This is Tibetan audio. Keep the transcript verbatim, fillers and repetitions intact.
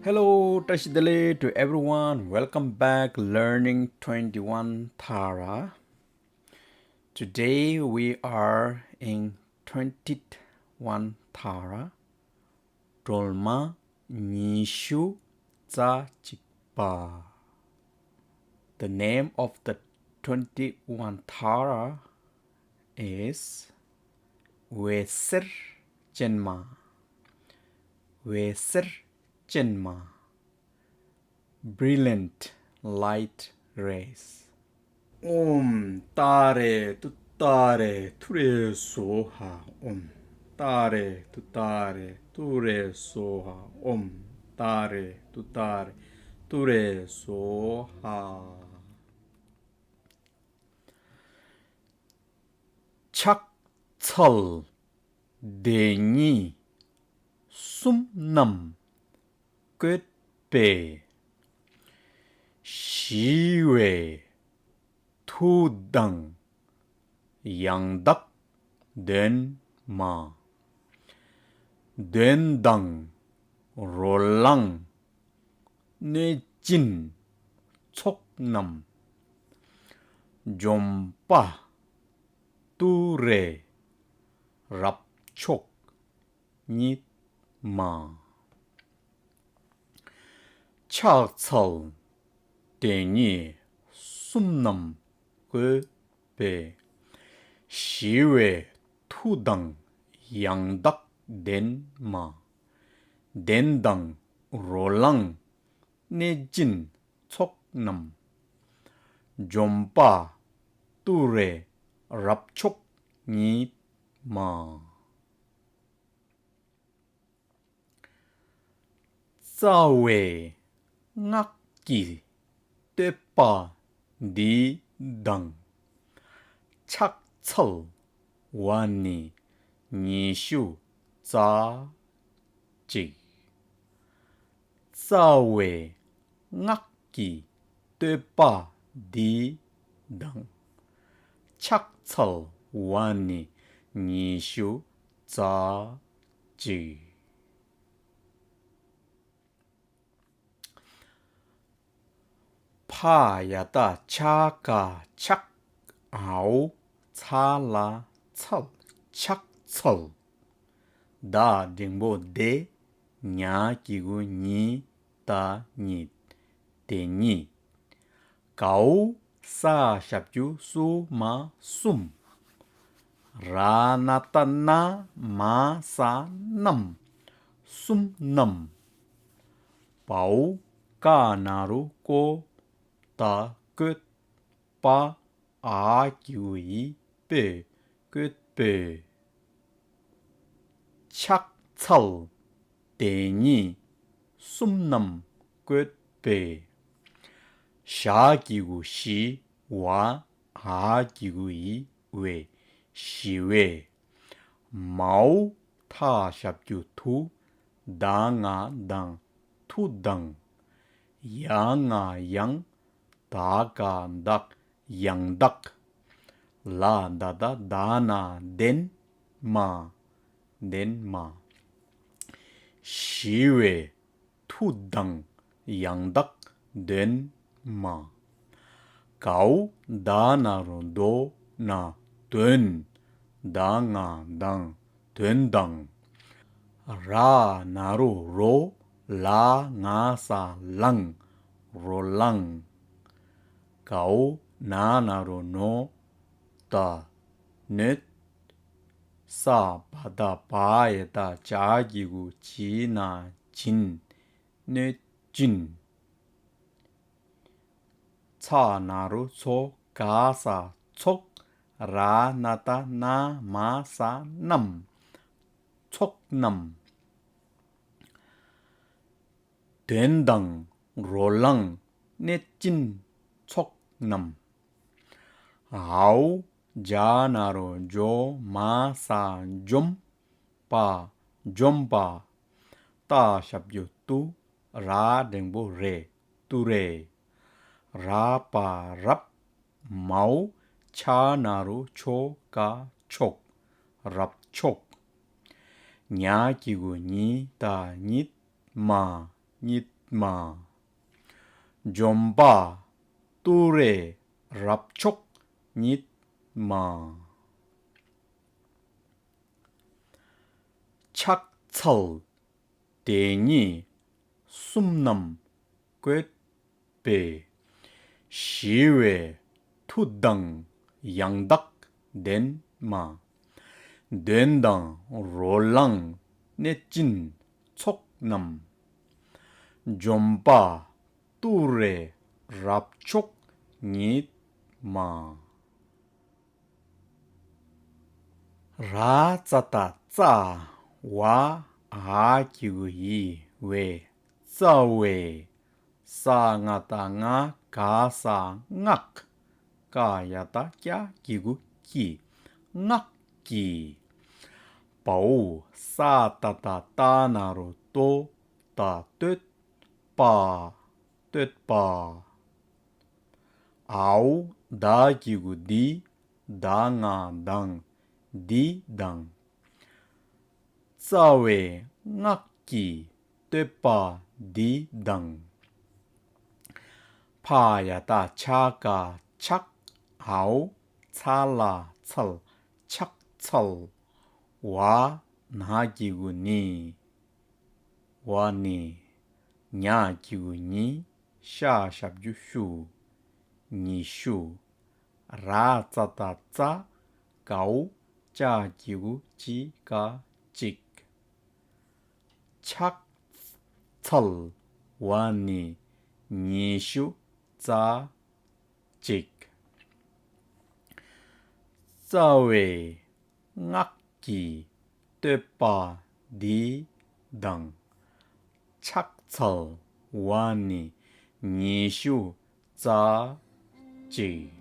Hello, བཀྲ་ཤིས་བདེ་ལེགས། To everyone, welcome back learning twenty-one Tara. Today we are in twenty-one Tara. སྒྲོལ་མ་ཉི་ཤུ་རྩ་གཅིག་པ། The name of the twenty-one Tara is འོད་ཟེར་ཅན་མ། འོད་ཟེར་ཅན་མ། Brilliant light rays. ཨོཾ་ཏཱ་རེ་ཏུཏྟཱ་རེ་ཐུ་རེ་སྭཱ་ཧཱ། ཨོཾ་ཏཱ་རེ་ཏུཏྟཱ་རེ་ཐུ་རེ་སྭཱ་ཧཱ། ཨོཾ་ཏཱ་རེ་ཏུཏྟཱ་རེ་ཐུ་རེ་སྭཱ་ཧཱ། ཕྱག་འཚལ་དེ་ཉིད་གསུམ་རྣམས་བཀོད་པས། ཞི་བའི་མཐུ་དང་ཡང་དག་ལྡན་མ། གདོན་དང་རོ་ལངས་གནོད་སྦྱིན་ཚོགས་རྣམས། འཇོམས་པ་ཏུ་རེ་རབ་མཆོག་ཉིད་མ། ཕྱག་འཚལ་དེ་ཉིད་གསུམ་རྣམས་བཀོད་པས། ཞི་བའི་མཐུ་དང་ཡང་དག་ལྡན་མ། གདོན་དང་རོ་ལངས་གནོད་སྦྱིན་ཚོགས་རྣམས། འཇོམས་པ་ཏུ་རེ་རབ་མཆོག་ཉིད་མ། རྩ་བའི་སྔགས་ཀྱི་བསྟོད་པ་འདི་དང་། ཕྱག་འཚལ་བ་ནི་ཉི་ཤུ་རྩ་གཅིག། རྩ་བའི་སྔགས་ཀྱི་བསྟོད་པ་འདི་དང་། ཕྱག་འཚལ་བ་ནི་ཉི་ཤུ་རྩ་གཅིག། ཕ་ཡ་བཏགས་ཕྱ་ག་ཕྱག་ཨའོ་ཚ་ལ་འཚལ། ཕྱག་འཚལ། ད་འགྲེང་བུ་དེ། ཉ་གི་གུ་ཉི། ད་ཉིད། དེ་ཉིད། གའོ་ས་ཞབས་ཀྱུ་སུ་མ་གསུམ། ར་ན་ཏ་ན་མ་ས་རྣམས། གསུམ་རྣམས། བའོ་ཀ་ན་རོ་ཀོ། ད་བཀོད། པ་ཨ་གི་གུ་ཡི་པོས། བཀོད་པོས། ཕྱག་འཚལ་དེ་ཉིད་གསུམ་རྣམས་བཀོད་པས། ཞ་གི་གུ་ཞི། བ་འ་གི་གུ་ཡི་འོད། ཞི་བས། མའོ་ཐ་ཞབས་ཀྱུ་མཐུ། ད་ང་དང་མཐུ་དང་། ཡ་ང་ཡང་། ད་ག་དག་ཡང་དག་ལ་ད་བཏགས་ལྡ་ན་ལྡན་མ། ལྡན་མ། ཞི་བའི་མཐུ་དང་ཡང་དག་ལྡན་མ། གའོ་ད་ན་རོ་དོ་ན་དོན། ད་ང་དང་དོན་དང་། ར་ན་རོ་རོ། ལ་ང་ས་ལང་། རོ་ལང་། གའོ་ན་ན་རོ་ནོ། ད་གནོད། ས་བ་བཏགས་བ་ཡ་བཏགས་བྱ་གི་གུ་བྱི་ན་བྱིན། གནོད་སྦྱིན། ཚ་ན་རོ་ཚོ། ག་ས་ཚོགས། ར་ན་ཏ་ན་མ་ས་རྣམས། ཚོགས་རྣམས། གདོན་དང་རོ་ལངས་གནོད་སྦྱིན་ཚོགས་རྣམས། འའོ་ཇ་ན་རོ་འཇོ། མ་ས་འཇོམས། པ། འཇོམས་པ། ཏ་ཞབས་ཀྱུ་ཏུ། ར་འགྲེང་བུ་རེ། ཏུ་རེ། ར་པ་རབ། མའོ་ཆ་ན་རོ་ཆོ་ག་མཆོག་རབ་མཆོག་ཉ་གི་གུ་ཉི། ད་ཉིད། མ། གཉིད་མ། འཇོམས་པ་ཏུ་རེ་རབ་མཆོག་གཉིད་མ། ཕྱག་འཚལ་དེ་ཉིད་གསུམ་རྣམས་བཀོད་པས། ཞི་བའི་མཐུ་དང་ཡང་དག་ལྡན་མ། གདོན་དང་རོ་ལངས་གནོད་སྦྱིན་ཚོགས་རྣམས། འཇོམས་པ་ཏུ་རེ་རབ་མཆོག་ཉིད་མ། ར་ཙ་ཏ་ཙ། ཝ་འ་གི་གུ་ཡི། ཝེ། ཙ་བེ། ས་ང་ཏ་ང་ག་ས་སྔགས། ཀ་ཡ་ཏ་ཀྱ་གི་གུ་ཀྱི། སྔགས་ཀྱི། བའོ་ས་ཏ་ཏ་ཏ་ན་རོ་ཏོ། ཏ་བསྟོད་པ། བསྟོད་པ། འའོ་ད་གི་གུ་འདི། ད་ང་དང་། འདི་དང་། རྩ་བའི་སྔགས་ཀྱི་བསྟོད་པ་འདི་དང་། ཕ་ཡ་ཏ་ཕྱ་ག་ཕྱག་འའོ་ཚ་ལ་ཚལ། ཕྱག་འཚལ། ཝ་ན་གི་གུ་ནི། ཝ་ནི། ཉ་གི་གུ་ཉི། ཤ་ཞབས་ཀྱུ་ཤུ། ཉི་ཤུ། ར་ཙ་ཏ་རྩ། གའོ་ཅ་གི་གུ་ཅི་ཀ་ཅིག་ཕྱག་འཚལ་ཝ་ནི་ཉི་ཤུ་རྩ་གཅིག་རྩ་བའི་སྔགས་ཀྱི་བསྟོད་པ་འདི་དང་། ཕྱག་འཚལ་ཝ་ནི་ཉི་ཤུ་རྩ་གཅིག